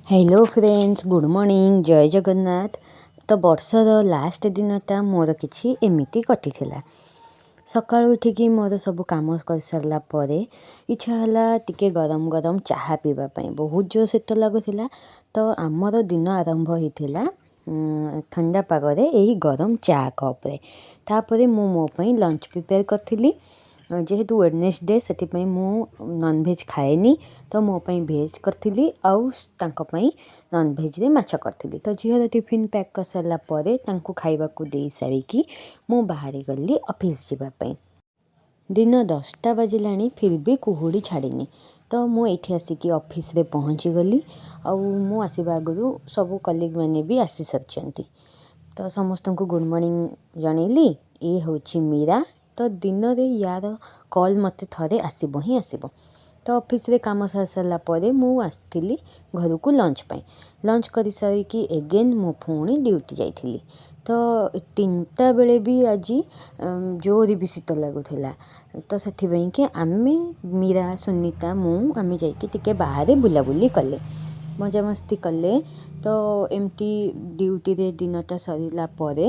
Hello friends, good morning, ଜୟ ଜଗନ୍ନାଥ। ତ ବର୍ଷର last ଦିନଟା ମୋର କିଛି ଏମିତି କଟିଥିଲା। ସକାଳୁ ଉଠିକି ମୋର ସବୁ କାମ କରିସାରିଲା ପରେ ଇଚ୍ଛା ହେଲା ଟିକେ ଗରମ ଗରମ ଚାହା ପିଇବା ପାଇଁ। ବହୁତ ଜୋର ଶୀତ ଲାଗୁଥିଲା। ତ ଆମର ଦିନ ଆରମ୍ଭ ହେଇଥିଲା ଥଣ୍ଡା ପାଗରେ ଏହି ଗରମ ଚା କପ୍ରେ। ତାପରେ ମୁଁ ମୋ ପାଇଁ ଲଞ୍ଚ ପ୍ରିପେୟାର କରିଥିଲି। ଯେହେତୁ ୱେଡ଼ନେସଡ଼େ, ସେଥିପାଇଁ ମୁଁ ନନଭେଜ୍ ଖାଏନି। ତ ମୋ ପାଇଁ ଭେଜ୍ କରିଥିଲି ଆଉ ତାଙ୍କ ପାଇଁ ନନଭେଜ୍ରେ ମାଛ କରିଥିଲି। ତ ଝିଅର ଟିଫିନ୍ ପ୍ୟାକ୍ କରିସାରିଲା ପରେ ତାଙ୍କୁ ଖାଇବାକୁ ଦେଇସାରିକି ମୁଁ ବାହାରି ଗଲି ଅଫିସ୍ ଯିବା ପାଇଁ। ଦିନ 10ଟା ବାଜିଲାଣି, ଫିର୍ ବି କୁହୁଡ଼ି ଛାଡ଼ିନି। ତ ମୁଁ ଏଇଠି ଆସିକି ଅଫିସରେ ପହଞ୍ଚିଗଲି ଆଉ ମୁଁ ଆସିବା ଆଗରୁ ସବୁ କଲିଗ୍ ମାନେ ବି ଆସିସାରିଛନ୍ତି। ତ ସମସ୍ତଙ୍କୁ ଗୁଡ଼୍ ମର୍ଣ୍ଣିଂ ଜଣେଇଲି। ଇଏ ହେଉଛି ମୀରା। ତ ଦିନରେ ୟାର କଲ୍ ମୋତେ ଥରେ ଆସିବ ହିଁ ଆସିବ। ତ ଅଫିସରେ କାମ ସାରି ସାରିଲା ପରେ ମୁଁ ଆସିଥିଲି ଘରକୁ ଲଞ୍ଚ ପାଇଁ। ଲଞ୍ଚ କରିସାରିକି ଏଗେନ୍ ମୁଁ ପୁଣି ଡ୍ୟୁଟି ଯାଇଥିଲି। ତ 3ଟା ବେଳେ ବି ଆଜି ଜୋରେ ବି ଶୀତ ଲାଗୁଥିଲା। ତ ସେଥିପାଇଁକି ଆମେ ମୀରା, ସୁନିତା, ମୁଁ ଆମେ ଯାଇକି ଟିକେ ବାହାରେ ବୁଲାବୁଲି କଲେ, ମଜାମସ୍ତି କଲେ। ତ ଏମିତି ଡ୍ୟୁଟିରେ ଦିନଟା ସରିଲା ପରେ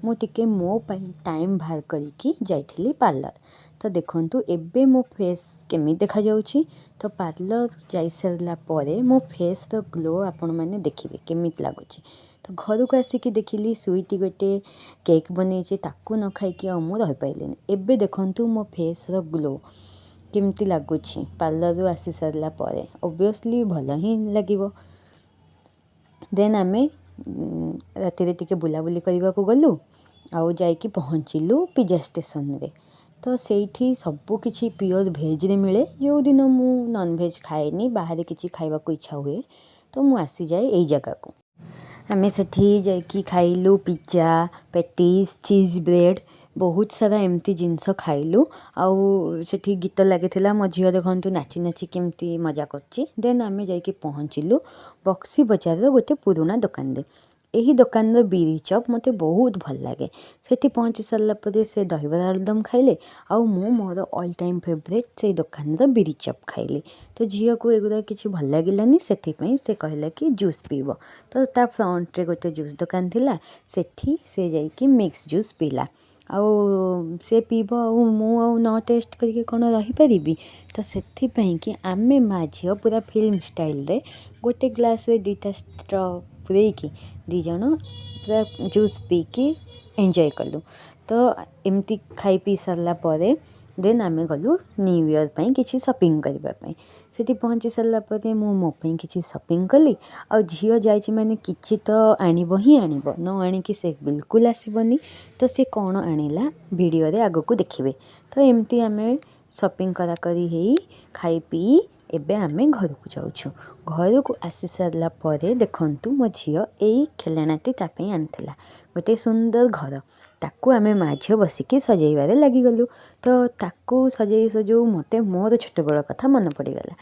ମୁଁ ଟିକେ ମୋ ପାଇଁ ଟାଇମ୍ ବାହାର କରିକି ଯାଇଥିଲି ପାର୍ଲର। ତ ଦେଖନ୍ତୁ, ଏବେ ମୋ ଫେସ୍ କେମିତି ଦେଖାଯାଉଛି। ତ ପାର୍ଲର ଯାଇସାରିଲା ପରେ ମୋ ଫେସ୍ର ଗ୍ଲୋ ଆପଣମାନେ ଦେଖିବେ କେମିତି ଲାଗୁଛି। ତ ଘରକୁ ଆସିକି ଦେଖିଲି ସୁଇଟି ଗୋଟେ କେକ୍ ବନେଇଛି। ତାକୁ ନ ଖାଇକି ଆଉ ମୁଁ ରହିପାରିଲିନି। ଏବେ ଦେଖନ୍ତୁ ମୋ ଫେସ୍ର ଗ୍ଲୋ କେମିତି ଲାଗୁଛି। ପାର୍ଲରରୁ ଆସି ସାରିଲା ପରେ ଅବଭିୟସଲି ଭଲ ହିଁ ଲାଗିବ। ଦେନ୍ ଆମେ ରାତିରେ ଟିକେ ବୁଲାବୁଲି କରିବାକୁ ଗଲୁ ଆଉ ଯାଇକି ପହଞ୍ଚିଲୁ ପିଜା ଷ୍ଟେସନରେ। ତ ସେଇଠି ସବୁ କିଛି ପିଓର ଭେଜ୍ରେ ମିଳେ। ଯେଉଁଦିନ ମୁଁ ନନଭେଜ୍ ଖାଏନି, ବାହାରେ କିଛି ଖାଇବାକୁ ଇଚ୍ଛା ହୁଏ, ତ ମୁଁ ଆସିଯାଏ ଏଇ ଜାଗାକୁ। ଆମେ ସେଠି ଯାଇକି ଖାଇଲୁ ପିଜା, ପେଟିସ୍, ଚିଜ୍ ବ୍ରେଡ଼୍, ବହୁତ ସାରା ଏମିତି ଜିନିଷ ଖାଇଲୁ। ଆଉ ସେଠି ଗୀତ ଲାଗିଥିଲା। ମୋ ଝିଅ ଦେଖନ୍ତୁ ନାଚି ନାଚି କେମିତି ମଜା କରୁଛି। ଦେନ୍ ଆମେ ଯାଇକି ପହଞ୍ଚିଲୁ ବକ୍ସି ବଜାରର ଗୋଟେ ପୁରୁଣା ଦୋକାନରେ। ଏହି ଦୋକାନର ବିରି ଚପ୍ ମୋତେ ବହୁତ ଭଲ ଲାଗେ। ସେଠି ପହଞ୍ଚି ସାରିଲା ପରେ ସେ ଦହିବରା ଆଳୁଦମ ଖାଇଲେ ଆଉ ମୁଁ ମୋର ଅଲ୍ ଟାଇମ୍ ଫେଭରେଟ୍ ସେଇ ଦୋକାନର ବିରି ଚପ୍ ଖାଇଲି। ତ ଝିଅକୁ ଏଗୁଡ଼ା କିଛି ଭଲ ଲାଗିଲାନି, ସେଥିପାଇଁ ସେ କହିଲା କି ଜୁସ୍ ପିଇବ। ତ ତା ଫ୍ରଣ୍ଟରେ ଗୋଟେ ଜୁସ୍ ଦୋକାନ ଥିଲା, ସେଠି ସେ ଯାଇକି ମିକ୍ସ ଜୁସ୍ ପିଇଲା। ଆଉ ସେ ପିଇବ ଆଉ ମୁଁ ଆଉ ନ ଟେଷ୍ଟ କରିକି କ'ଣ ରହିପାରିବି? ତ ସେଥିପାଇଁକି ଆମେ ମା ଝିଅ ପୁରା ଫିଲ୍ମ ଷ୍ଟାଇଲରେ ଗୋଟେ ଗ୍ଲାସ୍ରେ ଦୁଇଟା ଷ୍ଟ୍ର ପୂରେଇକି ଦୁଇ ଜଣ ପୁରା ଜୁସ୍ ପିଇକି ଏନ୍ଜୟ କଲୁ। ତ ଏମିତି ଖାଇ ପିଇ ସାରିଲା ପରେ ଦେନ୍ ଆମେ ଗଲୁ ନ୍ୟୁ ଇୟର୍ ପାଇଁ କିଛି ସପିଂ କରିବା ପାଇଁ। ସେଠି ପହଞ୍ଚି ସାରିଲା ପରେ ମୁଁ ମୋ ପାଇଁ କିଛି ସପିଂ କଲି। ଆଉ ଝିଅ ଯାଇଛି ମାନେ କିଛି ତ ଆଣିବ ହିଁ ଆଣିବ, ନ ଆଣିକି ସେ ବିଲକୁଲ ଆସିବନି। ତ ସେ କ'ଣ ଆଣିଲା ଭିଡ଼ିଓରେ ଆଗକୁ ଦେଖିବେ। ତ ଏମିତି ଆମେ ସପିଂ କରାକରି ହେଇ, ଖାଇ ପିଇ ଏବେ ଆମେ ଘରକୁ ଯାଉଛୁ। ଘରକୁ ଆସି ସାରିଲା ପରେ ଦେଖନ୍ତୁ, ମୋ ଝିଅ ଏଇ ଖେଳଣାଟି ତା ପାଇଁ ଆଣିଥିଲା, ଗୋଟେ ସୁନ୍ଦର ଘର। ତାକୁ ଆମେ ମା ଝିଅ ବସିକି ସଜେଇବାରେ ଲାଗିଗଲୁ। ତ ତାକୁ ସଜେଇ ସଜଉ ମୋତେ ମୋର ଛୋଟବେଳ କଥା ମନେ ପଡ଼ିଗଲା।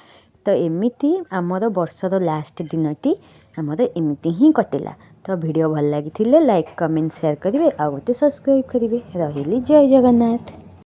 ତ ଏମିତି ଆମର ବର୍ଷର ଲାଷ୍ଟ ଦିନଟି ଆମର ଏମିତି ହିଁ କଟିଲା। ତ ଭିଡ଼ିଓ ଭଲ ଲାଗିଥିଲେ ଲାଇକ୍, କମେଣ୍ଟ, ସେୟାର କରିବେ ଆଉ ଗୋଟେ ସବସ୍କ୍ରାଇବ୍ କରିବେ। ରହିଲି, ଜୟ ଜଗନ୍ନାଥ।